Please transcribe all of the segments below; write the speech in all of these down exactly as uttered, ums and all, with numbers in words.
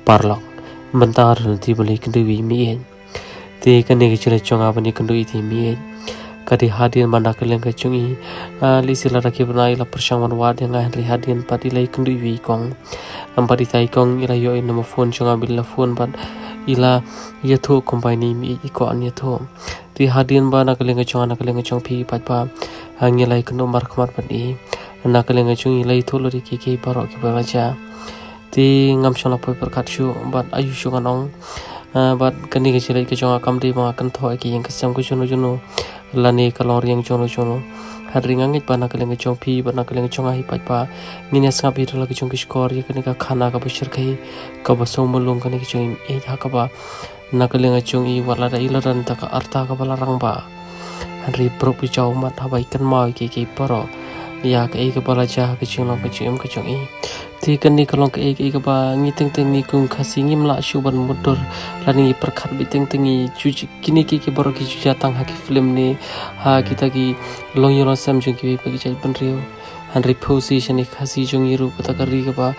paralok. Mynta ruh lynti ba la ïakynduh ïa i Meiieit. Te kane ka jingleit jong nga ban ïakynduh ïa i Meiieit ka dei hadien ba na ka liang ka jong i, ah, lehse lada ki bnai i la pyrshang ban wad ïa nga, hynrei hadien pat i la ïakynduh ïa i kong. Bad ita i kong i la ïoh ïa i number phone jong nga bad i la phone bad i la ïathuh kumba i Meiieit i kwah ban ïathuh. Te hadien ba na ka liang ka jong nga, na ka liang ka jong phi pat ba, ah, ngi la ïakynduh markhmat bad i, na ka liang ka jong i la ïathuh lut ïa kiei kiei baroh kiba la jia. Te ngam shym la poi pyrkhat shuh bad aiu shuh ngan ong. Ah, bad kane ka jingleit ka jong nga kam dei ba nga kynthoh ïa ka ïing ka sem ka jong no jong no lane ka longriang jong no jong no. Hynrei nga ngeit ba na ka liang ka jong phi bad na ka liang ka jong nga hi pat ba ngin ïa sngap ïa la ka jong ka shkor ïa kane ka khana kaba shyrkhei kaba sngewmlung kane ka jong i Meiieit, ha kaba na ka liang ka jong i wat lada i la don da ka rta kaba la rangbah, hynrei i pyrkhat bha mat haba i kynmaw ïa kiei kiei baroh, ïa kaei kaba la jia ha ka jinglong ka jingim ka jong i. Te kane ka long kaei kaei kaba ngi teng teng ngi kum Khasi ngim lah shuh ban mutdur lane ngi pyrkhat beit teng teng ngi ju, kine kiei kiei baroh ki ju jia tang ha ki film ne ha kita ki longïing longsem jong kiwei pat ki jaitbynriew. Hynrei phi shisha ne Khasi jong ngi ruh kata ka ri kaba,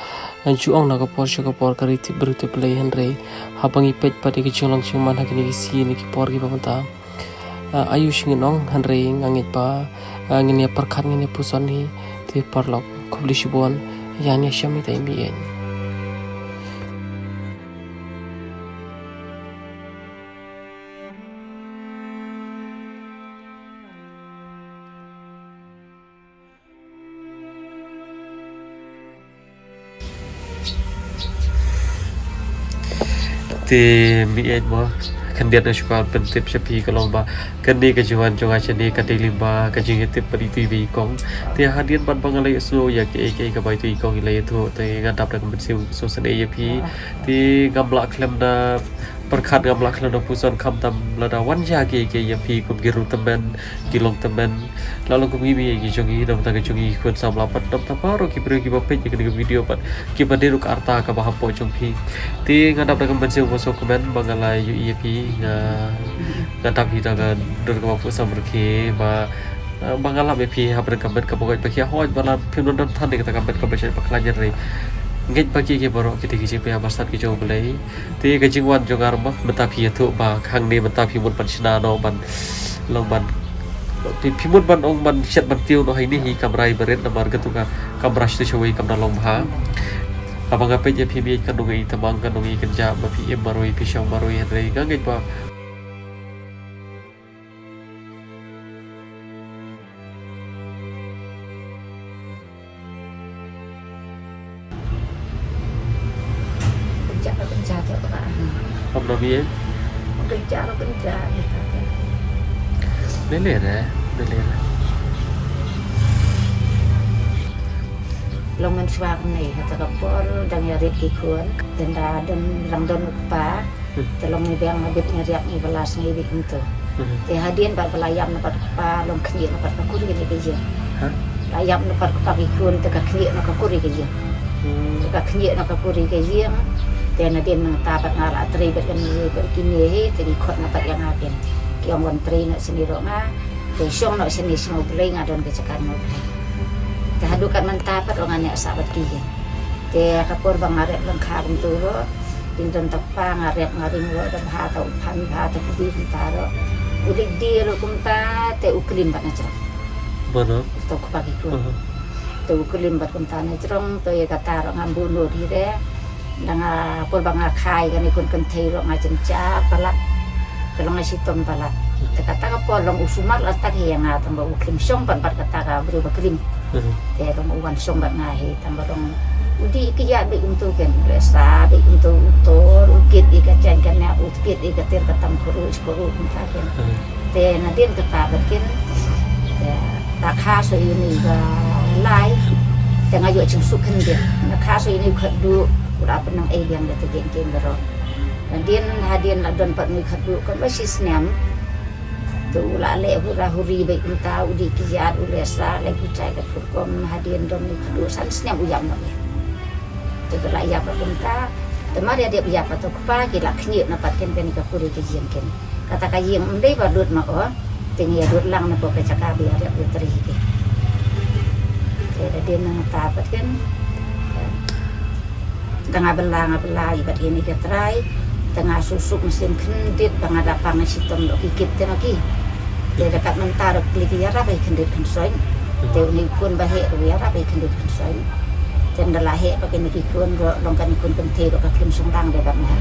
ah, ju ong na ka por sha ka por ka ri tip briew tip Blei, hynrei haba ngi peit pat ïa ka jinglong jingman ha kine ki sngi ne ki por kiba mynta, ah, aiu shuh ngin ong, hynrei nga ngeit ba, ah, ngin ïa pyrkhat ngin ïa puson hi. Te paralok, khublei shibun, ïa ngi shem ïa i Meiieit. Te Meiieit mo, khyndiat nga shu kwah pyntip sha phi ka long ba kane ka jingwan jong nga shane ka dei lyngba ka jingïatip bad itu i kong. Te hadien bad ba nga la ïohsngew ïa kaei kaei kaba itu i kong i la ïathuh, te nga dap da ka mynsiem sngewsynei ïa phi. Te ngam lah khlem da pyrkhat, ngam lah khlem da puson, khamtam lada wan jia kiei kiei ïa phi kum ki riew tymmen, ki long tymmen, la long kum i Meiieit ki jong ngi, na ka bynta ka jong ngi ki khun samla pat, na ka bynta baroh ki briew kiba peit ïa kane ka video pat kiba dei ruh ka rta kaba hapoh jong phi. Te nga dap da ka mynsiem ba sngewkmen ba nga la ïohi ïa phi, nga, nga dap hi da ka dur kaba pyrshang rkhe ba, eh, ba nga lap ïa phi hapdeng ka met kaba koit ba khia, hooid ba la phim don than ïa kata ka met kaba shait ba khlaiñ, hynrei ngeit ba kiei kiei baroh ki dei ki jingpynïaid bastad ki jong U Blei. Te ka jingwan jong nga ruh ma, mynta phi ïathuh ba hangne mynta phi mut ban shna noh ban long ban, phi, phi mut ban ong ban shet ban tiew noh ha ine i kamra iba rit namar katu ka kamra sha tu sha wei kam da long bha. Haba nga peit ïa phi Meiieit, kan ong i tymmen, kan ong i kynjah ba phi im marwei phi shong marwei, hynrei nga ngeit ba Kynjah ka kynjah te ka. Ym da bieit. Kynjah ka kynjah ïa ka. Lele re, lele re. Long ngan shuwa kumne, kata ka por dang ïa rit ki khun, te ynda dang, dang don u kpa. Hmm. Te long ngi biang, ngi bit ngi riak ngi ba la sngi bit kumto. Hmm. Te hadien bad ba la ïap na bad kpa long khñiuh na bad ka kur ïa kane ka ïing. Ha? La ïap na bad kpa ki khun te ka khñiuh na ka kur ïa ka ïing. Hmm. Te ka khñiuh na ka kur ïa ka ïing. Te nadien nangta bad nga la trei bad kane bad kine hi te ki khot na bad ïa nga kin. Ki ong wan trei noh shane ruh nga. Te shong noh shane sha U Blei, nga don ka jaka na U Blei. Te haduh kat mynta pat ruh nga neh sah bad ki ïing. Te ka por ba nga rep lyngkha kumto ruh, dang don ta kpa, nga rep nga ring ruh, da bha ta u phan, bha ta kudi kumta ruh. U dei die ruh kumta, te u klim bad na jrong. Mano? To kpa ki khun. Aha. Te u klim bad kumta na jrong, to ïa kata ruh ngam buh nud hi re. Da nga por ba nga kha ïa kane khun kynthei ruh nga jynjar palat. Te long nga shitom palat. Te kata ka por long u sumar la tak hi ïa nga tang ba u klim shong pat bad kata ka briew ba klim. Mhm. Te long u wan shong bad nga hi tang ba long u dih ïa ka ïa beit kumto ken, u leh sa beit kumto, u tor, u kit ïa ka jaiñ ka neh, u kit ïa ka tir ka tam khuruh khuruh kumta ken. Mhm. Te nadien kata bad ken, te ta kha shuwa ïa une ba lai, te nga ïoh jingsuk khyndiat. Nga kha shuwa ïa une u khatduh, u la pynang ei biang da te ken ken baroh. Nadien hadien la don pat une u khatduh kum ba shi snem. Te u la leh hura huri beit kumta, u dih ki ïat, u leh sa, leh pyrthai ka pyrkom, hadien dom ni kadu san snem u ïap noh ïa. Te u la ïap bad kumta, te mar ïa dep ïap bad u kpa ki la khñiuh na pat ken kane ka kur ïa ka ïing ken. Kata ka ïing ym dei ba lut ma o, te ngi ïa lut lang na ko ka jaka ba ïa rep ïa trei hi. Te da dien nangta pat ken. Te nga bylla, nga bylla ïa bad ïa kane ka trai. Te nga suk suk mynsiem khyndiat ba nga da pang shitom noh ki kit te ma ki. Te da kat mynta ruh klik ïarap ai khyndiat khynsoit. Te une u khun ba heh ruh ïarap ai khyndiat khynsoit. Te ynda la heh bad kine ki khun ruh long kane khun kynthei ruh ka khlem shong dang de bad nga.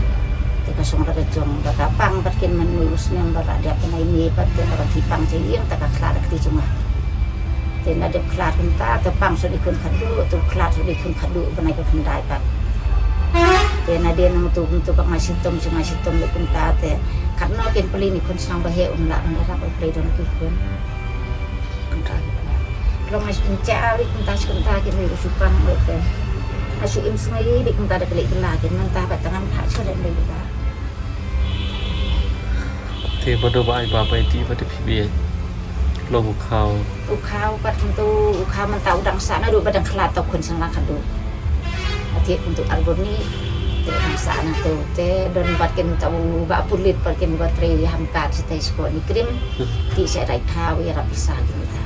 Te ka shong da ka jong da ka pang bad kin mynne u snem ba la dep kane ne bad te da ka pang jingïeng te ka khlad da kti jong nga. Te nga dep khlad kumta te pang shu dei khun khadduh, te khlad shu dei khun khadduh, bnai ka khyndai pat. Te na dei nangtu kumtu ba nga shitom shu nga shitom dei kumta te katno kin peli ni khun shnong ba heh um lah ban ïarap u peli don ki khun. Kumta ki peli. Long nga shu pynchai kumta shu kumta kin ri shu pang te. Nga shu im sngi dei kumta da kali kala kin mynta ba tang ngam phah shu dei dei ba. Te ba do ba ai ba bai ti ba te phi bieit. Long u khaw. U khaw pat kumtu u khaw mynta u dang sah naduh ba dang khlad tau khun sngewlang khadduh. Ati kumtu arbor ni te u dang sah nangtu te don bad kin tau ba pulit bad kin ba trei ham kat sitei sport ni krim. Ti sa rai khaw ïarap pisa kin ta.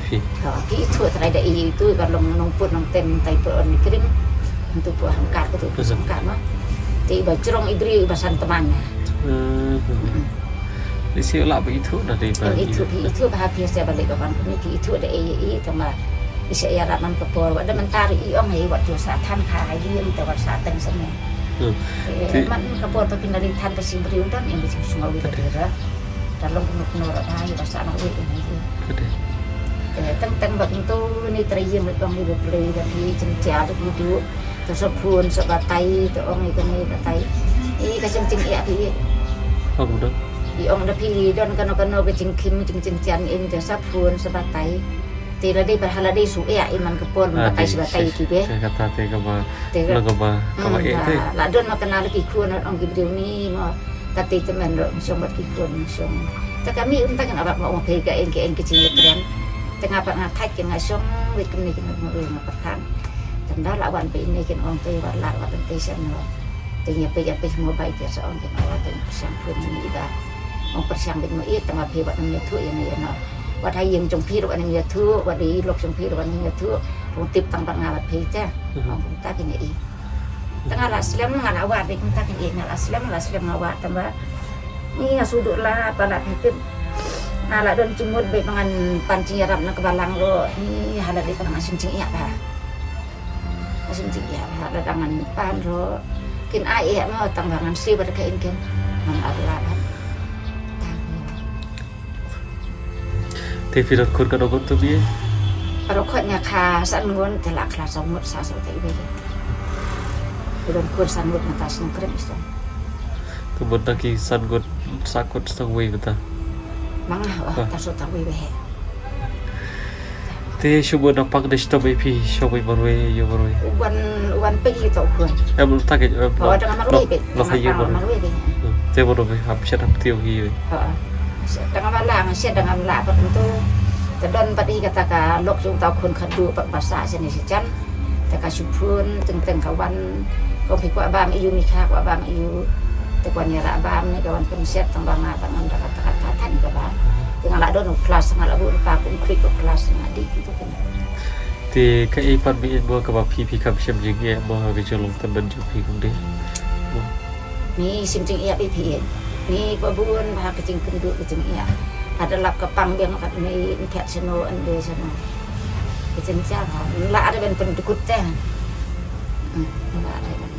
Phi. Ha, ki ithuh trai da i itu ba long nongput nongtem tai put on ni krim. Kumtu put ham kat kumtu put ham kat ma. Te ba jrong i briew ba san teman. Ni si la ba ithuh da dei ba. Em ithuh, ki ithuh ba ha phi sa ba lei ba ban kumne ki ithuh da ei ei tang ba. I sa ïarap man ka por wat da mynta i ong ei wat ju sa than kha ei em te wat sa teng sa ne. Hmm. Te Ti- man ka por to phi na ri than ka sing briew don em ba jing sngewbha da dei ra. Da long kumno kumno ra ba i ba sa na wei em ei. Ka dei. Te teng teng ba kumtu ni trai ïeng rit ong i ba plei da phi jingja da phi du. Te sa phone sa batai te ong i kane batai. I ka jingting ïa phi. Ong da. I ong da phi don kano kano ka jingkhim jingjan in te sa phone sa batai. Te la dei ba ha la dei su ïa i man ka por Ah, batai dei, sa batai si, ki be. Ka kata te ka ba, Te ka la ka ba, ka ba Hmm, eh te. la, la don ma ka na la ki khun ong ki briew ni mo. Ka te te men ro shong bad ki khun shong. Te ka mi um ta kan arap ma ong phi ka eng ka eng ka jingïatren. Te nga pat nga thait ka nga shong wei kumne kumne kumne nga pat khan. Tang da la wan phi ne kin ong te wat la wat te shen no. Te ïa phi ïa phi mo bai te sa ong kin ong te pyrshang phone ni da. Ong pyrshang bit mo i tang ma phi wat nam ïathuh ïa ne ïa no. Wat ha ïing jong phi ruh wat nam ïathuh, wat i lok jong phi ruh wat nam ïathuh. Ong tip tang bad nga bad phi te. Mhm. Ong kumta kin ïa i. Tang nga la slem nga la wad bit kumta kin ïa nga la slem la slem nga wad tang ba. Ni nga shu duh la ba la phi tip. Nga la don jingmut beit ba ngan pan jingïarap na ka balang ruh. Ni ha la dei ka ngan shim jingïap ba. Shim jingïap ha la dang ngan pan ruh. Kin ai ïa ma tang ba ngan siew ba da ka in kin. Ngan ar la ba. Tang ïa. Te phi don khun katno ngut to phi? Baroh khoit nga kha san ngut te la khlad saw ngut sa saw te i bei. Phi don khun san ngut mynta snem kren i song. Te mynta ki san ngut sa kut song wei mynta. Manga oh Ah. ta so ta wei wei. Te shu bun na pang de shu to bei phi shu bei marwei ïa marwei. Wan wan pei hi to khun. Em ta ke em Oh, dang marwei pei. Lo ha ïa marwei. Marwei pei. Hmm. Te marwei hap shat hap tiu hi. Ha. Dang ma la nga shat dang ma la pat tu. Te don pat hi kata ka lok jong ta khun khadu pat basa sini sijan. Te ka shu phun teng teng ka wan. Ko phi kwah bam ïa u mi kha kwah bam ïa u. Te kwah ïarap bam ne ka wan pynsiat tang ba nga tang ngam da kata kata than ka ba. Te nga la don u klas nga la bun pa kum klik u klas nga dik. Te kaei pat ba ïeit mo kaba phi phi kham shem jingeh mo ha ka jinglong tymmen jong phi kumne. Ni shim jingeh ïa phi phi. Ni ba bun ba ha ka jingkynduh ka jingeh. Hada lap ka pang biang kat ni phet shano ande shano. Ka jingeh ha. La ada ban pyndukut te. Hmm, la ada ban.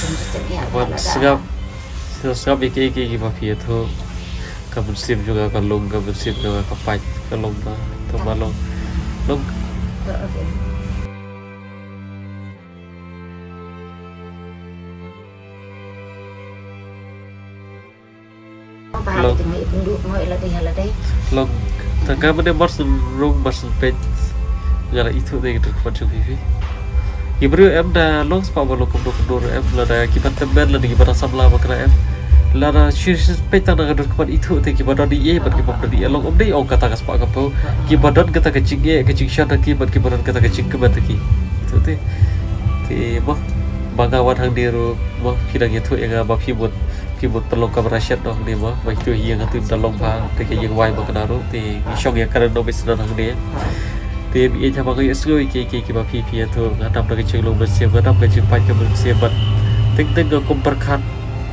Jingeh Wan la ada. Sngap. Sngap ïa kiei kiei kiba phi ïathuh. Ka mynsiem jong nga ka long, ka mynsiem jong nga ka pait, ka long ba, to ba long. Long. Oh, okay. Long. Long. Ta ka mane mar syn rung mar syn peit. Nga la ithuh de ka dur ka pait jong phi phi. Ki briew em da long spah ba long kumno kumno em lada kiba tymmen lada kiba dang samla ba kra em. Lada shu shu peit tang da ka dur ka ban ithuh te kiba don ïa bad kiba don ïa long em dei ong kata ka spah ka phew. Kiba don kata ka jingeh ka jingshad ha ki bad kiba don kata ka jingkmen ha ki. Ithuh te. Te mo ba nga wan hangne ruh mo phi dang ïathuh ïa nga ba phi mut phi mut pynlong kamra shet noh hangne mo ba ithuh ïa nga te da long ba te ka ïing wai ba ka da ruh te ngi shong ïa ka renovation hangne. Te bieit, haba nga ïohsngew ïa kiei kiei kiba phi phi ïathuh, nga dap da ka jinglong mynsiem, nga dap ka jingpait ka mynsiem bad teng teng nga kum pyrkhat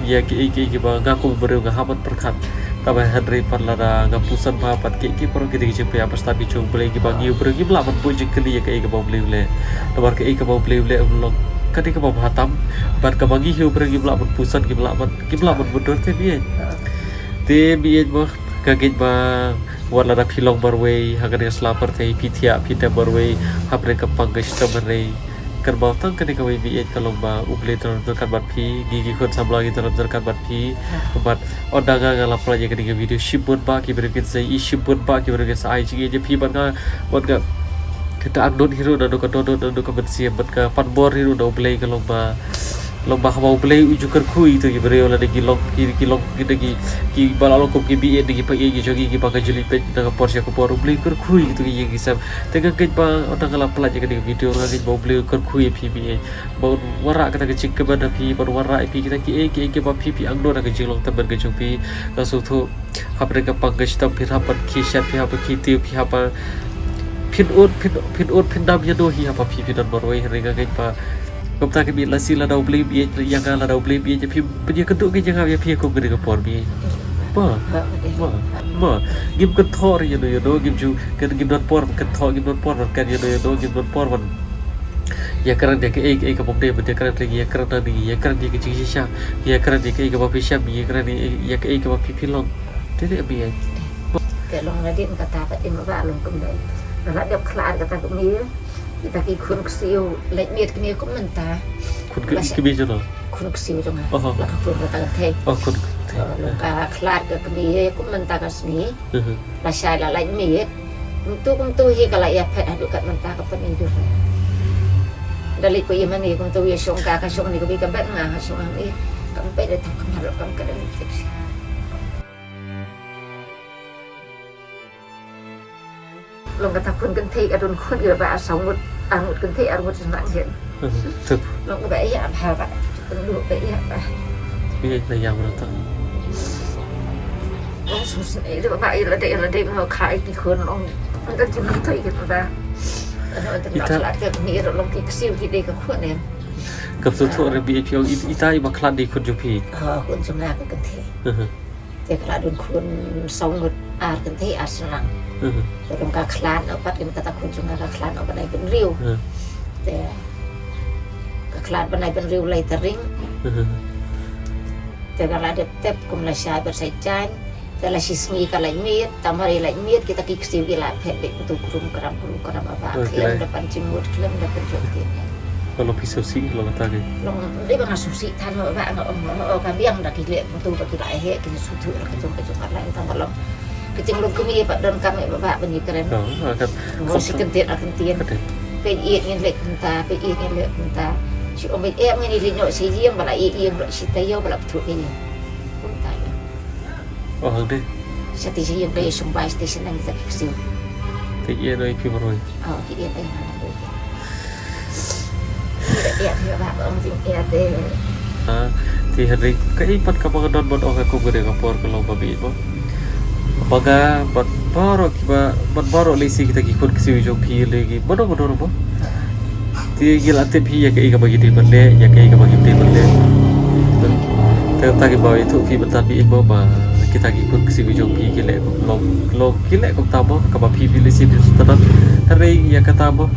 ïa kiei kiei kiba nga kum briew nga hap ban pyrkhat. Tangba hynrei pat lada nga pyrkhat bha pat, kiei kiei baroh ki dei ki jingpynïap ba stad ki jong U Blei, kiba ngi u briew ngim lah ban buh jingkylli ïa kaei kaba U Blei u leh. Namar kaei kaba U Blei u leh u long ka dei kaba bha tam, bad kaba ngi hi u briew ngim lah ban pyrkhat, ngim lah ban, ngim lah ban mutdur. Te bieit, te bieit mo, nga ngeit ba wat lada phi long marwei ha kane ka sla pyrthei, phi thiah phi dep marwei hapdeng ka pang ka shitom, hynrei kynmaw tang kane kawei, bieit, ka long ba U Blei u don ryngkat bad phi, ngi ki khun samla ngi don ryngkat bad phi. Bad ynda nga nga la pynlait ïa kane ka video, shibun bah ki briew kin sa ïohi, shibun bah ki briew kin sa ai jingïeit ïa phi, bad nga, bad nga, kata angnud hi ruh naduh ka dohnud, naduh ka mynsiem, bad ka pan bor hi ruh na U Blei, ka long ba, long ba haba U Blei u ju kyrkhu ïa kito ki briew lada ki long, ki, ki long, ki, ki, kiba la long kum ki bieit, ki pang ïeit ki jong ngi, kiba ka ju leit peit na ka por sha ka por, U Blei u kyrkhu ïa kito ki ïing ki sem. Te nga ngeit ba ynda nga la pynlait ïa kane ka video, nga ngeit ba U Blei u kyrkhu ïa phi bieit, ba un wanrah kata ka jingkmen ha phi, ba un wanrah ïa phi kita kiei kiei kiba phi phi angnud ha ka jinglong tymmen ka jong phi. Nga sngewthuh hapdeng ka pang ka shitom phin hap ban khie shet, phin hap ban khie tiew, phin hap ban, phin ud, phin, phin ud phin dam ïano hi haba phi phi don marwei, hynrei nga ngeit ba kumta ka bieit, lashai lada U Blei u ïeit ïa nga, lada U Blei u ïeit ïa phi, pynïakynduh kein ïa nga ïa phi ha kum kane ka por bieit. Mo, mo, mo. Ngim kynthoh ruh ïano ïano, ngim ju, ngim don por ban kynthoh, ngim don por ban kren ïano ïano, ngim don por ban ïakren ïa kaei kaei kaba ym dei ban ïakren, hynrei ngi ïakren nangne, ngi ïakren ïa ka jingshisha, ngi ïakren ïa kaei kaba phi shem, ngi ïakren ïa, ïa kaei kaba phi phi long. Te dei bieit. Te long nadien kata pat, im ba long kumne. Nga la dep khlad kata ka kmie, kita ki khun ksiew lait miet kmie kum mynta. Khun ki, ki kmie jong nga? Khun ksiew jong nga. Oh, oh. La ka khun kata ka thei. Oh, khun ka thei. Oh, long ka khlad ka kmie kum mynta ka sngi. Mhm. Lashai la lait miet. Kumtu kumtu hi ka la ïa phet haduh kat mynta ka pynïaid dur. Da leit ko ïa mane kumtu ïa shong ka, ka shong ne ka bi ka bet nga, ka shong ne ka bi ka bet, da tang ka mar ka ka dang. Long kata khun kynthei, ka don khun ïa ba saw ngut, ar ngut kynthei, ar ngut shnong. Tip. Long ba ïa ba ba. Long ba ïa ba. Ïa na ïa ba ta. Long sus ne ïa ba ïa la dei, ïa la dei, mo, khai ki khun long. Ka jin kynthei ki ba. Ita. Khlad ka kmie ruh long ki ksiew ki dei ka khun em. Ka tu tu re bi ïa phi, ita i ba khlad dei khun jong phi. Ha, khun jong nga ka kynthei. Te ka la don khun saw ngut, ar kynthei ar shnong. Mhm. Te long ka khlad noh pat, kin kata khun jong nga ka khlad noh ban ai bynriew. Mhm. Te ka khlad ban ai bynriew lai tarik. Mhm. Te ka la dep tep kum lashai bad sa jan. Te la shisngi ka lait miet, te mar ïa lait miet kita ki ksiew ki la phet beit kumtu krum kram krum kram ba ba. Oh, khlem da pynjingmut, khlem da pynjot tin. Ka long phi sngewsih, long kata ki. Long dei ba nga sngewsih than ba ba nga ong, oh, ka biang da ki leh kumtu ba ki la heh, ki sngewthuh la ka jong ka jong ka, la tang ba long. Ka jinglong kmie pat donkam ba ba ban ïakren. Oh, ka. Ngin sa kyntien, ah, kyntien. Peit ïeit ngin leh kumta, peit ïeit ngin leh kumta. Shu ong peit ïeit ngin leit noh sha ïing, ba la ïeit ïing, ba la shi taïew, ba la bthuh ïa ïing. Kumta ïa. Oh, hangta. Sha te sha ïing ka ïa shong bai, sha te sha nang kita ki ksiew. Te ïa noi phi marwei. Oh, ki ïa noi marwei. Ïa, ïa, ïa, ba, ba, ong jing, ïa, te. Ah, te hynrei kaei pat kaba nga don ban ong ha kum kane ka por ka long ba bieit mo. Ba nga bad baroh kiba, bad baroh lehse kita ki khun ksiew jong phi lei ki mano mano ruh mo. Te ngi la tip hi ïa kaei kaba ngi dei ban leh, ïa kaei kaba ngim dei ban leh. Te kata kiba ïathuh phi mynta bieit mo ba kita ki khun ksiew jong phi ki leh kum long, long ki leh kumta mo, kaba phi phi lehse phi sngewtynnat. Hynrei ïa kata mo,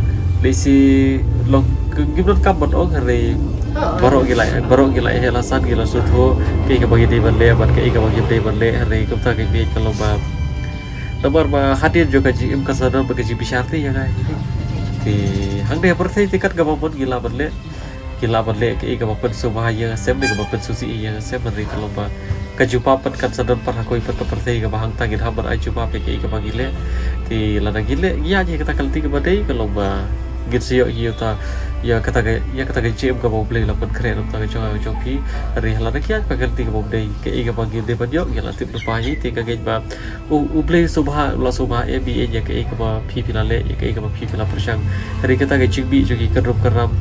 lehse long ngim donkam ban ong, hynrei baroh ngi la, baroh ngi la heh la san, ngi la sngewthuh kaei kaba ngi dei ban leh bad kaei kaba ngim dei ban leh, hynrei kumta ka bieit ka long ba. Namar ba hadien jong ka jingim ka sa don bad ka jingbishar te ïa nga. Te hangne ha pyrthei te kat kaba mon ngi lah ban leh. Ngi lah ban leh kaei kaba pynsngewbha ïa nga sem ne kaba pynsngewsih ïa nga sem, hynrei ka long ba ka jubab pat kan sa don pat ha kawei pat ka pyrthei kaba hangta ngin hap ban ai jubab ïa kaei kaba ngi leh. Te lada ngi leh, ngi ïaid ïa kata ka lynti kaba dei, ka long ba ngin sa ïoh ïa uta, ïa kata ka, ïa kata ka jingim kaba U Blei u la pynkhreh na ka bynta jong nga jong phi. Hynrei lada ngi ïaid ha ka lynti kaba ym dei, kaei kaba ngi dei ban ïoh ngi la tip lypa hi, te nga ngeit ba U, U Blei u sngewbha, u la sngewbha, eh, bieit ïa kaei kaba phi phi la leh, ïa kaei kaba phi phi la pyrshang. Hynrei kata ka jingmih jong ki kynrum kynram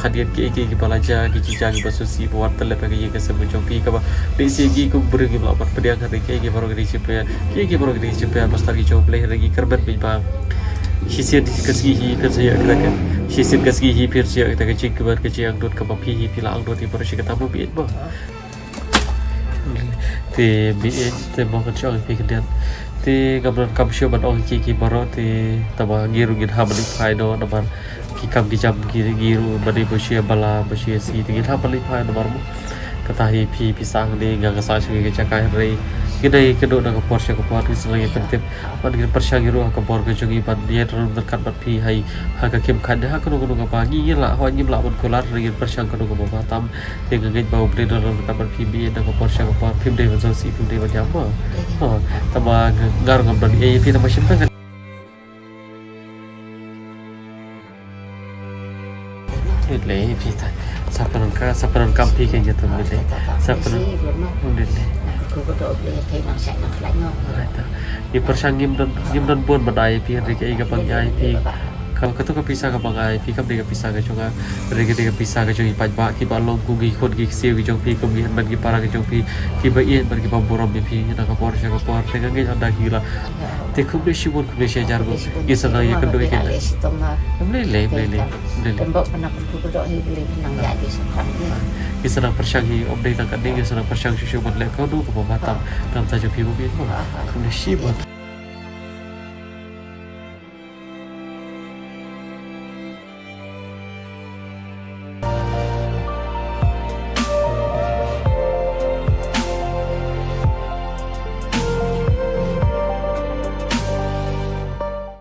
hadien kiei kiei kiba la jia, ki jingjia kiba sngewsih ba wan tyllep ha ka ïing ka sem ka jong phi kaba lehse ngi kum briew ngim lah ban pdiang, hynrei kiei kiei baroh ki dei jingpynïaid, kiei kiei baroh ki dei jingpynïaid ba stad ki jong U Blei, hynrei ngi kyrmen beit ba Shisien ka sngi hi phi sa ïoh kata ka. Shisien ka sngi hi phi sa ïoh kata ka jingkmen ka jingangnud kaba phi hi phi la angnud ïa baroh shi katta, mo, bit mo. Te bit te mo, kan shu ong ïa phi khyndiat. Te ngam donkam shuh ban ong ïa ki baroh te, tangba ngi ruh ngin hap ban ïa phai noh namar ki kam ki jam ki, ngi ruh ban ïa ba shu ïa bylla ba shu ïa sih te ngin hap ban ïa phai namar mo. Kata hi phi, phi sah hangne, nga nga sah sha ka jaka hynrei ngi dei kynduh na ka por sha ka por, ngi sdang ïa pyntip. Ban ngin pyrshang ïa ruh ha ka bor ka jong ngi ban ïaid ryngkat bad phi ha, ha ka khim khat ne ha kano kano kaba ngi, ngi lah, hooid ngim lah ban kular, hynrei ngin pyrshang kano kaba bha tam. Te nga ngeit ba U Blei un ryngkat bad phi, bit na ka por sha ka por, phim dei ban sngewsih, phim dei ban ïam mo. Ha, tangba nga ruh ngam don ei ïa phi, tangba shim tang ka Alhamdulillah, phi ta. Sa pyndonkam, sa pyndonkam phi ka ïatum, alhamdulillah. Sa pyndonkam. Alhamdulillah. Ngi pyrshang, ngim don, ngim don bun ban ai ïa phi, hynrei kaei kaba ngi ai ïa phi, ka, kato ka pisa kaba ngi ai ïa phi kam dei ka pisa ka jong nga, hynrei ka dei ka pisa ka jong ki paidbah kiba long kum ki khun ki ksiew ki jong phi, kum ki hynmen ki para ki jong phi, kiba ïeit bad kiba burom ïa phi na ka por sha ka por. Te nga ngeit ynda ki la Te khublei shibun, khublei shihajar nguh. Ngi sa nang ïakynduh ïa ki. Alhamdulillah, alhamdulillah, alhamdulillah. Ngi sa nang pyrshang hi, ym dei tang katne, ngi sa nang pyrshang shuh shuh ban leh kano kaba bha tam na ka bynta jong phi, mo, bit mo. Khublei shibun.